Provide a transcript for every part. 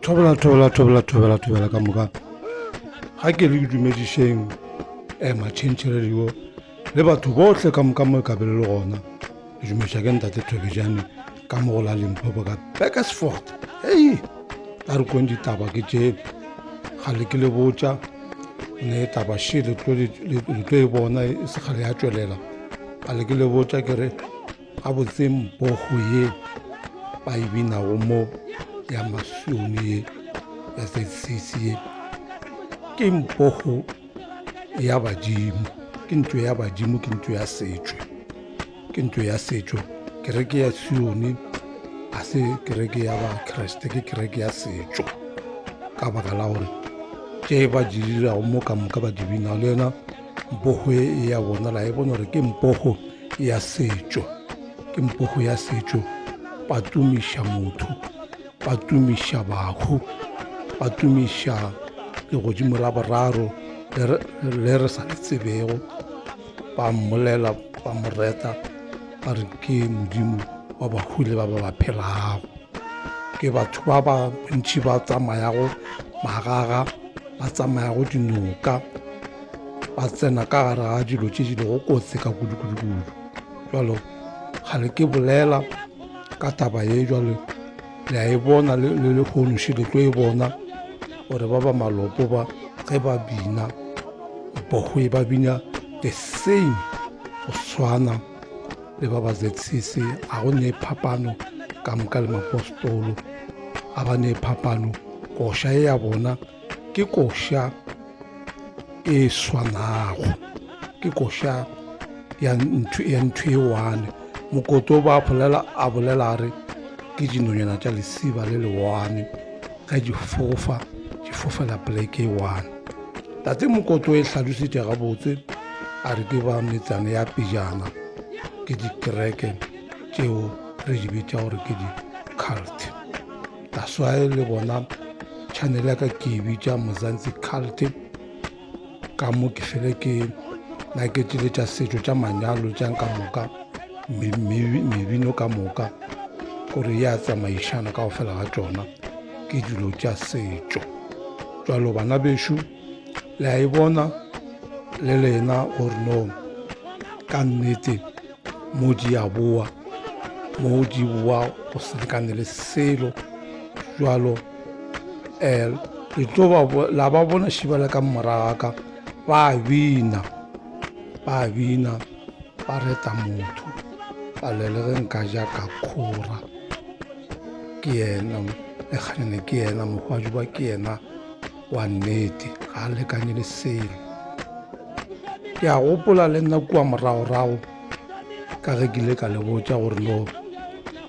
Thobela, thobela, thobela, thobela, thobela ka moka. Ga ke le dumedišeng ema Change Radio le batho bohle ka moka mo e ka be le le gona. Le dumediša ke ntate Thobejane ka mo go la Limpopo ka Burgersfort. Hei, a re kweng ditaba ke tše ga le ke le botša ne taba še le tlo le tlo e bona e se kgale ya tšwelela. Ga le ke le botša ke re gabotse mpogo ye ba e binago mo ya masione ye ya ZCC ye ke mpogo ya badimo, ke ntlo ya badimo, ke ntlo ya setšo, ke ntlo ya setšo. Kereke ya Sione ga se kereke ya Bakriste, ke kereke ya setšo ka baka la gore tše ba di dirago mo ka moka ba di binago le yona mpogo e ya bona la e bona gore ke mpogo ya setšo, ke mpogo ya setšo. Ba tumiša motho, ba tumiša bahu, ba tumiša legodimo la boraro le re sa le tsebego, ba mmolela, ba mo reta, ba re ke modimo wa bahu le ba ba ba phelago. Ke batho ba ba bontši ba tsamayago magaga, ba tsamayago dinoka, ba tsena ka gare ga dilo tše di lego kotsi ka kudu-kudu-kudu. Jalo kgale ke bolela ka taba ye, jalo le a e bona le lehono še le tlo e bona gore ba ba malopo ba ge ba bina mpogoe ba bina the same go swana le ba ba ZCC. Ga go ne phapano ka moka le mapostolo, ga ba ne phapano. Koša e ya bona ke koša e swanago, ke koša ya ntho ya ntho e one. Mokoto ba bolela a bolela a re ke dinonyana tša lesiba le lewane, ge di fofa di fofela poleke e one. Tate Mokoto e hlalositše gabotse a re ke ba metsana ya pejana, ke dikereke tšeo re di bitša gore ke di-cult. That's why le bona channel ya ka ke e bitša Mzansi Cult. Ka mo ke fele ke naketše tša setšo tša manyalo tša ka moka, mebino ka moka, gore ya tsamaišana ka go fela ga tšona ke dilo tša setšo. Jalo bana bešo le a e bona le lena gore no ka nnete mo di a boa, mo di boa go se lekane le selo. Jalo le tlo ba la ba bona šibala ka morago ka ba bina, ba bina ba reta motho ba le le ge nka ja ka khora ke yena lekganyane, ke yena mohwaju ba, ke yena wa nnete, ga a lekane le selo. Ke a gopola le nna kua moragorago ka ge ke ile ka le botša gore no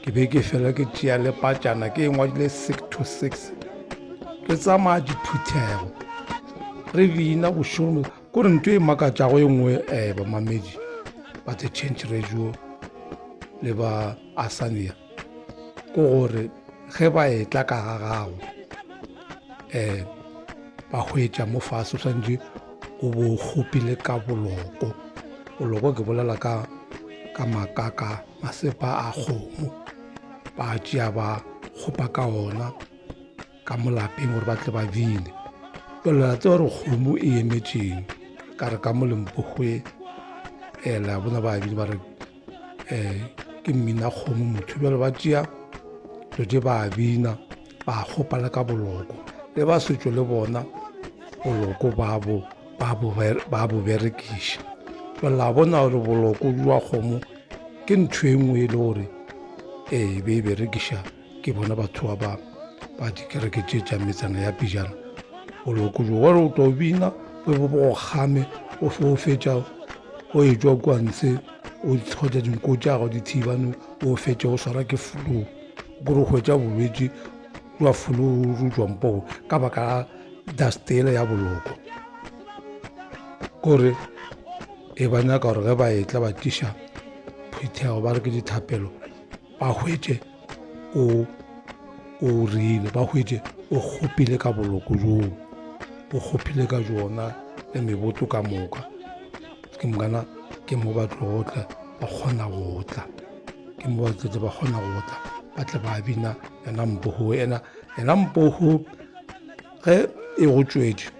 ke be ke fela ke tšea le patšana ke e ngwadile 6 to 6, re tsamaya diphuthego re bina bošego. Kore ntho e makatšago e nngwe bamamedi ba The Change Radio le ba Asania ke gore ge ba etla ka ga gago ba hwetša mo fase o swanetše o bo kgopile ka boloko. Boloko ke bolela ka ka makaka masepa a kgomo, ba tšea ba kgopa ka ona ka molapeng gore ba tle ba bine. Jalo la tseba gore kgomo e emetšeng ka re ka mo Limpopo la bona ba bine ba re ke mmina kgomo motho. Jalo ba tšea dilo tše ba bina ba kgopa le ka boloko, le ba setšo le bona boloko ba bo berekiša. Jalo la bona gore boloko jwa kgomo ke ntho e nngwe e le gore e be e berekiša ke bona batho ba ba dikereke tše tša metsana ya pejana. Boloko jo gore o tlo bina bo bo go kgame o o fetša o etšwa kua ntshe o tshotša dinko tša gago di thibane o fetša o swara ke flu, kore o hwetša bolwetši jwa flu jwa mpogo ka baka la dust ele ya boloko. Kore e ba nyaka gore ge ba etla ba tliša phuthego ba re ke dithapelo ba hwetše o o rile ba hwetše o kgopile ka boloko joo, o kgopile ka jona le meboto ka moka. Ke mokana ke mo ba tlogo tla ba kgona go tla, ke mo ba tletse ba kgona go tla ba tle ba bina yona mpogo ena. Yena mpogo ge e go tšwetše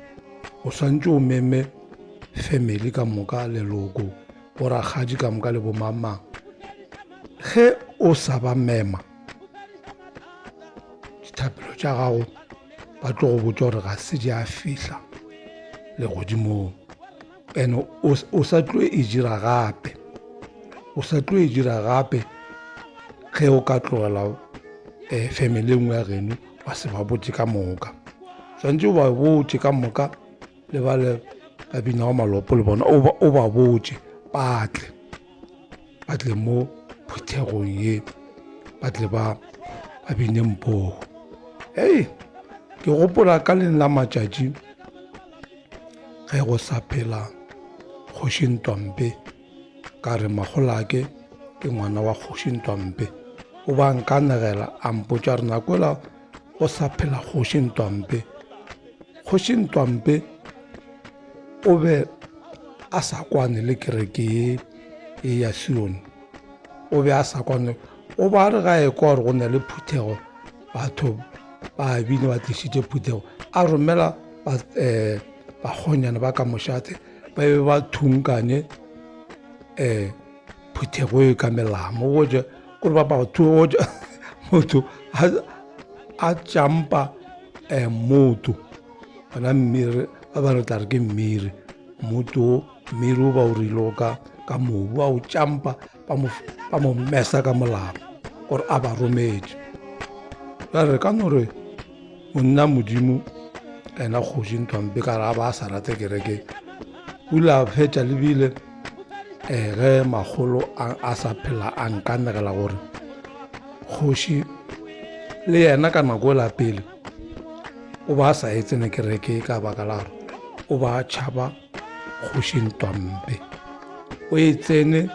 o swantše o meme family ka moka leloko borakgadi ka moka le bomamang ge o sa ba mema dithapelo tša gago ba tlo go botša gore ga se di a fihla legodimong and o sa tlo e dira gape o sa tlo e dira gape ge o ka tlogela um family e nngwe ya geno wa se ba botse ka moka tshwanetse o ba botse ka moka le ba le ba binago malopo le bona o ba botse ba tle ba tle mo phuthegong ye ba tle ba ba bine mpogo ei ke gopola ka leng la matšatši ge go sa phela kgoši ntwampe ka re magolake ke ngwana wa kgoši ntwampe o ba nkanegela a mpotša re nakwela go sa phela kgoši ntwampe kgoši ntwampe o be a sa kwane le kereke ye e ya sione o be a sa kwane o ba re ga e kwa gore go na le phuthego batho ba bile ba tlišitše phuthego a romela um bakgonyana ba ka mošate ba be ba thunkane um phuthego e ka melamo goja kore ba batho goja motho a tšampa um motho gona mmiri ba ba re tla re ke mmiri motho mmiri o ba o rile ka ka mobu a o tšampa ba mo mesa ka molamo gore a ba rometše jale re ka no re monna modimo ena kgoši nthwampe ka re a ba a sa rate kereke o ile a fetša lebile um ge makgolo a sa phela a nkanegela gore kgoši le yena ka nako e la pele o ba a sa e tsene kereke ka baka la gore o ba a tšhaba kgoši ntwampe o e tsene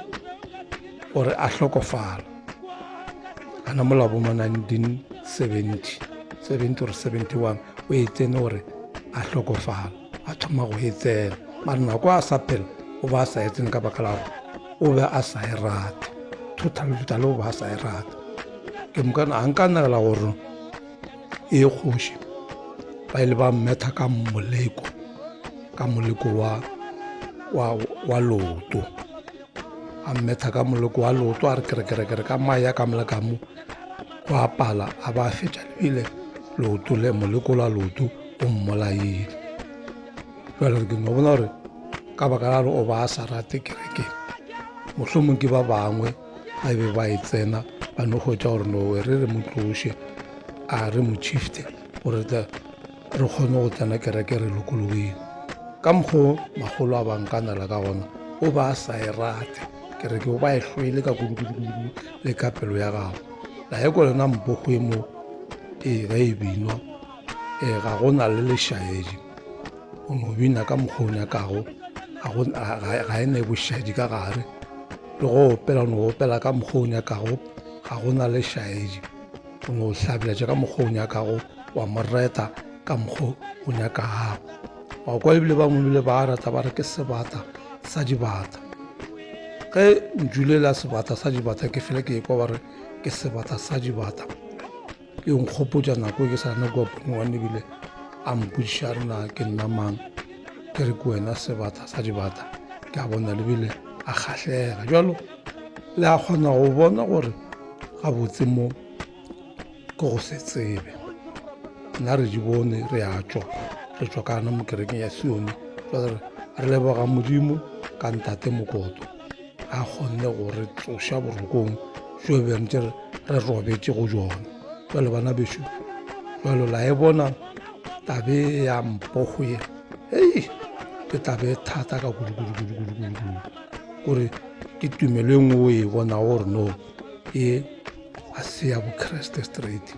gore a hlokofala ana mola bo ma 1970 70 or 71 o e tsene gore a hlokofala a thoma go e tsena mare nako a sa phela o ba a sa e tsene ka baka la gore o be a sa e rate total total o ba a sa e rate ke mokana a nkanegela gore e kgoši ba ile ba mmetha ka moleko ka moleko wa wa wa loto a mmetha ka moleko wa loto a re kerekerekere ka maya ka mola ka mo go apala a ba fetša lebile loto le moleko la loto o mmolaile jale re ke no bona gore ka baka la gore o ba a sa rate kerekeng mohlomong ke ba bangwe ba be ba e tsena ba no hwetša gore no re re mo tloše a re mo shifte gore tle re kgone go tsena kereke re lokologile ka mokgo magolo a bankanela ka gona o ba a sa e rate kereke o ba e hloile ka kudukudukudu le ka pelo ya gago la ye ko lena mpogo e mo ee ge e binwa ee ga go na le lešaedi o no bina ka mokgwa o nyakago ga e ne bošaedi ka gare le go opela o no opela ka mokgwa o nyakago ga go na lešaedi o no hlabeletša ka mokgwa o nyakago wa mo reta ka mokgwa o nyakago wa kwa ebile bangwe ebile ba rata ba re ke sebata sa dibata ge ntšule la sebata sa dibata ke fele ke ekwa ba re ke sebata sa dibata e nkgopotša nako e ke sa na kua pone ebile a mpotšiša re na ke nna mang ke re ke wena sebata sa dibata ke a bona lebile a kgahlega jalo le a kgona go bona gore gabotse mo ke go se tsebe nna re di bone re a tšwa re tšwa ka ana mo kerekeng ya sione jale re leboga modimo ka ntate mokoto a kgonne go re tsoša borokong jo be ntse re robetše go jona jalo bana bešo jalo la e bona tabe ya mpogo ye ei ke tabe e thata ka kudu-kudu-kudu-kudu-kudu kore ke tumelo e nngwe o e bonago gore no e a se ya bokreste straight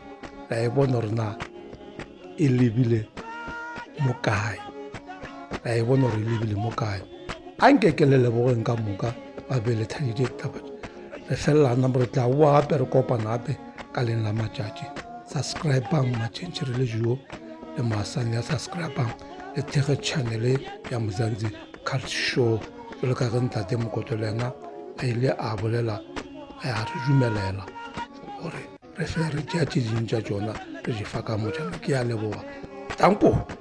la e bona gore na e lebile mo kae la e bona gore e lebile mo kae a nke ke le lebogeng ka moka ba be le thaditše ditaba re felelana re tla boa gape re kopana gape ka leng la matšatši subscribang matšhentšhe re le juo le maasane ya subscribang le thege channel ya mozanzi cult show jalo ka ge ntate mokoto le ena a ile a bolela a re dumelela gore re fe re tšea tše dingwe tša tšona. Re di fa ka motšhana. Ke a leboga. Danko.